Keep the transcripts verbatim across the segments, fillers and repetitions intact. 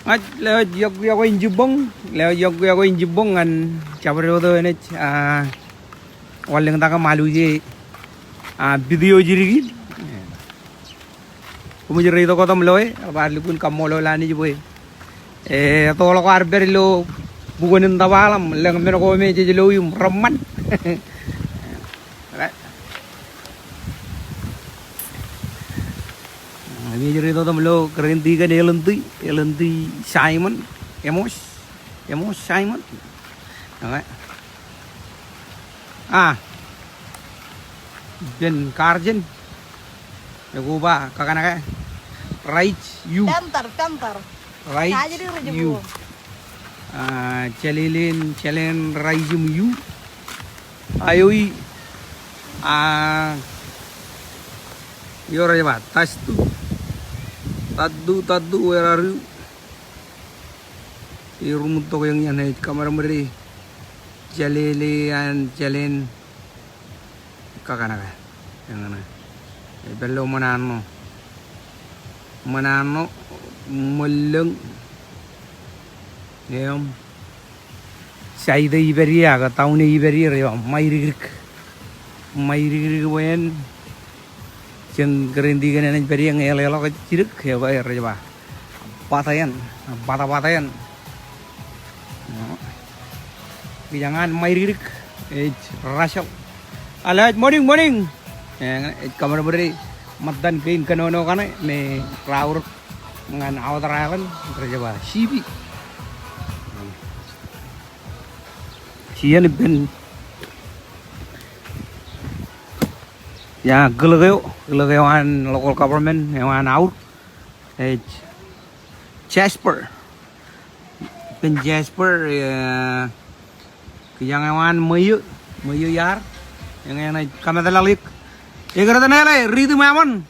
Ña ij lewōj yokwe yokwe in jibboñ, lewōj yokwe yokwe in jibboñ ñan jabdewōt eo enaaj, ah, wanlōñtak im alwōje, ah, video jidik. Koṃij reitok wōt im loe, eḷap ad lukkuun kaṃṃoolol Anij bwe ettoḷọk ad pād ilo bukwōn in tōpar im lōñ men ko me jej lo im reṃṃan. Right. Koṃij reitok wōt im lo Grand Deacon L and D, L and D Simon, Amos, Amos Simon. Okay. Ah. Ippān garden. Ekoba, kakanaka. Raij U. Center, center. Raij U. Ah, jālel in, jālel in raij im U. Eo i, ah, eo rej ba, Tatdu. Tatdu, Tatdu, where are you? Eruṃwij tok eñin ej kōmāmri jālel in, jālel in kakanaka. Eñin ej pād ilo ṃōṇōṇō. Ṃōṇōṇō, ṃōllōñ. Im site eo ij pād ie ak town eo ij pād ie rej ba Ṃaidikdik. Ṃaidikdik bwe en jān Grand Deacon eṇ ej pād ie ñe eḷḷọk jidik, ekwe rej ba Batayan, Bata Batayan. Kijañ an Ṃaidikdik ej Russell. Alright, morning, morning. Eñin ej kōmāmri ṃōttan kein kōnono kaṇe me raorōk ñan outer island, rej ba Sipi. Iien ippān, ya, clerk eo, clerk eo an local government eo an aur ej Jasper. Ippān Jasper, eh, kijañ eo an ṃweiō, ṃweiō iar, eñin ej kōmeḷeḷeik. Ekar tōn eḷe, riit im eṃṃan.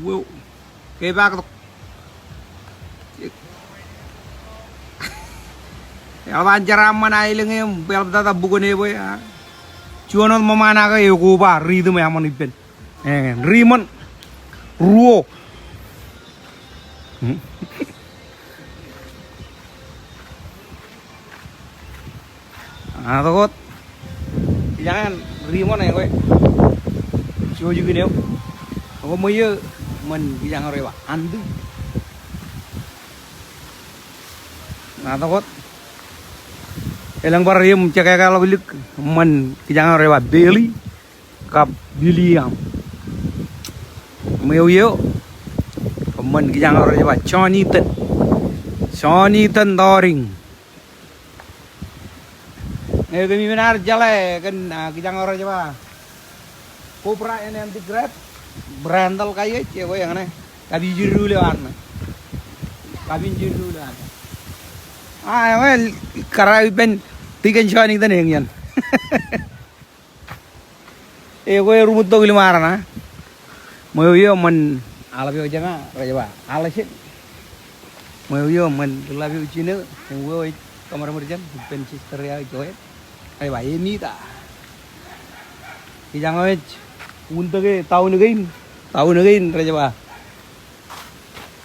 Wow. Kepaak tok. Eḷap an jeraaṃṃan aelōñ eṃ, eḷaptata bukwōn e bwe, ah. Juon wōt ṃōṃaan ak ekoba, riit im eṃṃan ippān. Eñin, riit im eṃṃan. Ruo. Ṇa tok wōt. Kijañ riit im eṃṃan ekwe. Joojikin eo. Ekwe ṃweiō ṃōn kijañ eo rej ba Andy. Ṇa tok wōt. Elōñ bar im jekekḷọk ilik ṃōn kijañ eo rej ba Bailey kab William. Ṃweo eo. Kab ṃōn kijañ eo rej ba Jonathan. Jonathan Doring. Ñe kōmij men ad jeḷā kōn, ah, kijañ eo rej ba Cobra and Andy Grab. Brandal kaiō ej, ekwe eñin ej. Kapijin ruo ilo ad ṇe. Kapijin ruo ilo ad ṇe. Ah, ekwe kōrā ippān Deacon Jonathan eñin. Ekwe eruṃwij tok ilo ṃaroñ ṇe. Ṃweo eo ṃōn aḷap eo jeṃa rej ba Alison. Ṃweo eo ṃōn ḷap eo jino, eṃ eo ej kōmāmri jān, ippān sister eo ej joe. Rej ba Emita. Kijañ eo ej untōke town kein, town kein rej ba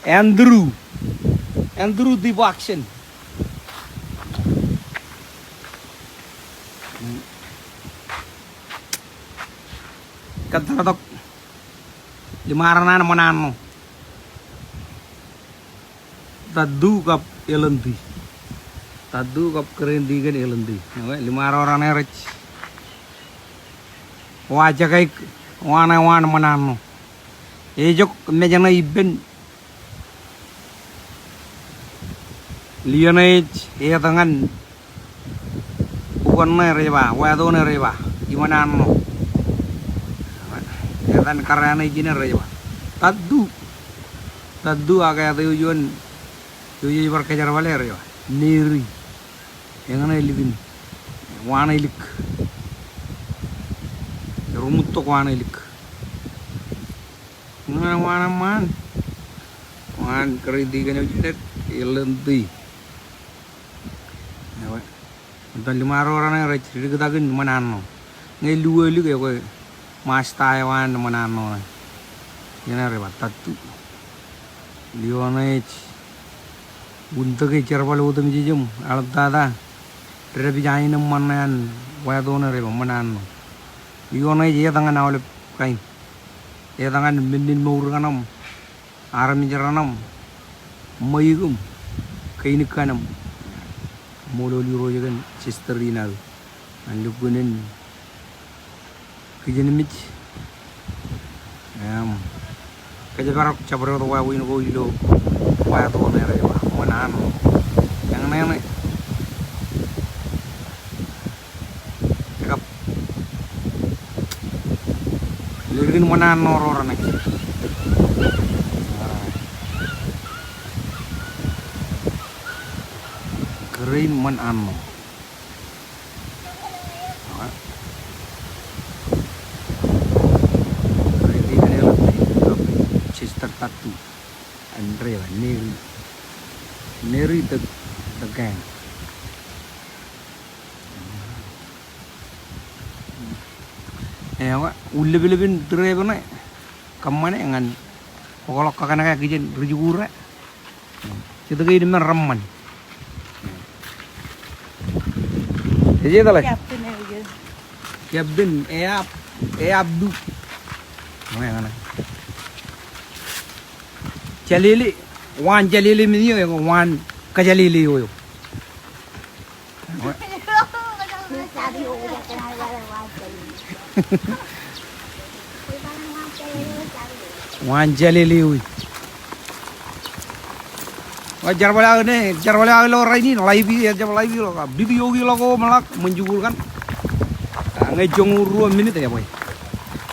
Andrew. Andrew Dibaksen. Kōttar tok. Liṃaro ṇe ṃōṇōṇō. Tatdu kab L and D. Tatdu kab Grand Deacon L and D. Ekwe, liṃaro raṇe rej wa jekaik, wa ṇe waan ṃōṇōṇō. Ejok mejān ṇe ippān. Liō ṇe ej etal ñan ukōn ṇe rej ba, wāto ṇe rej ba, iṃōṇōṇō. Etan kōrā ṇe ijin rej ba. Tatdu. Tatdu ak etan eo juon, eo ej bar kōjerbale rej ba. Neri. Eñin ej likin. Wa ṇe ilik. Eruṃwij tok wa ṇe ilik. Ñan wa ṇe ṃaan. Ṃaan kōrā itik kōn eo jidik, L and D. Ewe. Etan liṃaro raṇe rej diktakin ṃōṇōṇō. Ñe luo ilik ekwe ṃaaj ta eo an ṃōṇōṇō ṇe. Eñin rej ba tattu. Ioon ej untōke jerbal otemjej im eḷaptata, redepij aenōṃṃan ṇe an wāto ṇe rej ba ṃōn anno. Ioon ej etan aolep kain. Etan men in mour kaṇ im armej raṇ im ṃweiuk im keinik kaṇ im ṃool ilo Irooj kōn sister in aō. Ñan lukkuun in kijenmej. Im kōjparok jabdewōt wāween ko ilo wāto ṇe rej ba ṃōn anno. Eñṇeñṇe. Ekap. Ḷōrkin ṃōn anno ro raṇe. Kōrā in ṃōn anno. Sister Tatu and Reva, Neri. Neri the, the gang. Eo, ullōpḷōp in Reva ṇe kōṃṃane ñan okḷọk kakanōk kijen ri jikuuḷ ra. Jet kein men reṃṃan. Ej etal e? Captain, eab, eab du. Eo eñṇe. Jalele, waan jalele men eo, eo, waan kajalele eo eo. Waan jalele eo. Eo jerbal aō ṇe, jerbal aō ilo rainin, live eo, jab live eo, video eo ḷọk ko ṃōḷak, ṃōn jikuuḷ kaṇ. A, ñe joñoul ruo minit eo bwe.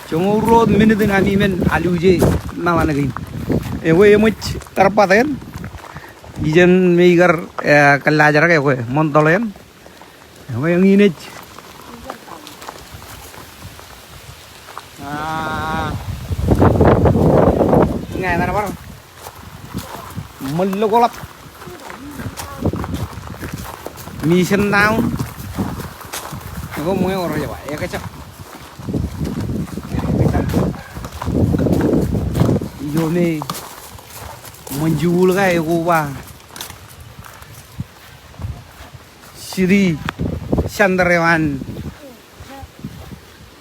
Joñoul ruo minit in ami men aluje meḷan kein. Eo eṃōj kar bat eṇ. Ijeṇ me ikar, e, kōllaajrak eo, ṃōn toḷ eṇ. Eo eñin ej. A, ñe bar bar. Ṃōn lokolap. Mission Town. Eo ṃōj eo rej ba, ekōjak. Ijo me ṃōn jikuuḷ ka eo koba. City center eo an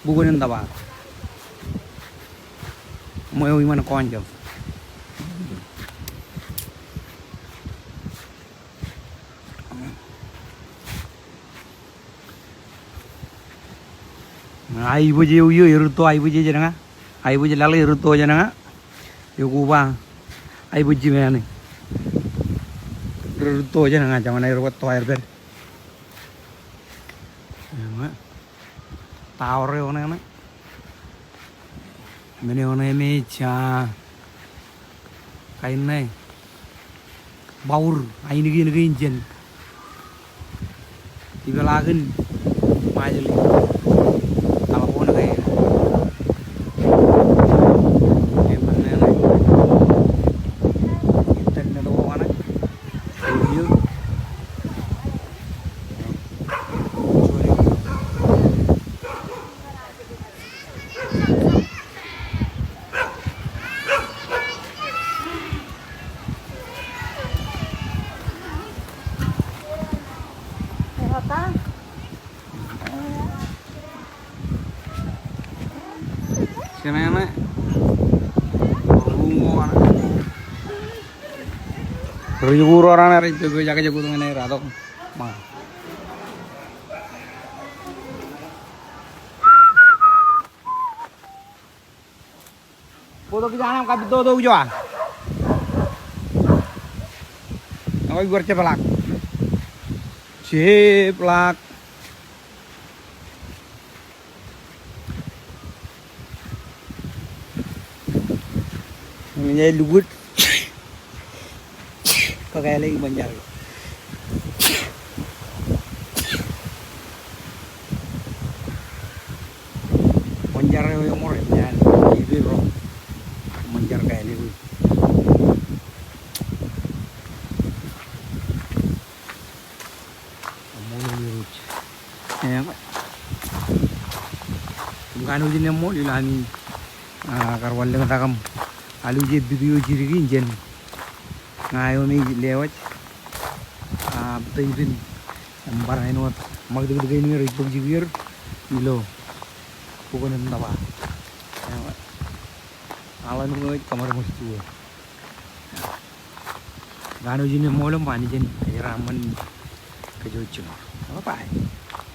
bukwōn in tōba. Ṃōj eo iṃaan kọọnjọñ. Aibōj eo eo, erūtto aibōj jān ña. Aibōj laḷ erūtto jān ña. Eo koba aibōj jimeaṇe. Erūtto jān ña, jemaroñ ro bwe to aer pād. Eo ñe. Tower eo ṇe ñe. Men eo ṇe me ej, a, kain ṇe. Baur, ainikien kein jān. Ipeḷaakin Ṃajeḷ. Taḷboon ke. Eṃṃan ṇe ṇe. Internet ko kaṇe. Audio. Eo ta? Kōnke ṇe. Ruo ṇe. Ri jikuuḷ ro raṇe rej pojak jikuuḷ ñan e ratok. Ṃa. Bōktok kiiō an aṃ kapittoto kiiō a. Eo bar jepḷaak. Jepḷaak. Ñe lukkuun. Kakāāle ṃōn jar eo. Ṃōn jar eo eṃor eṃṃan ippān ro. Ṃōn jar kāāle eo. Ṃool Irooj. Eo. Im kanooj in eṃṃool ilo ami, a, kar wanlōñtak im aluje video jidik in jān Ña eo me ij lewōj, a, bōtōj ippān eṃṃan āinwōt ṃakūtkūt kein me rej bōk jikier ilo bukwōn im tōba. Aḷ eo ej kōṃadṃōd juon. Kanooj in eṃṃool im Anij en ej raṃṃan kōj jiṃor. Bye bye.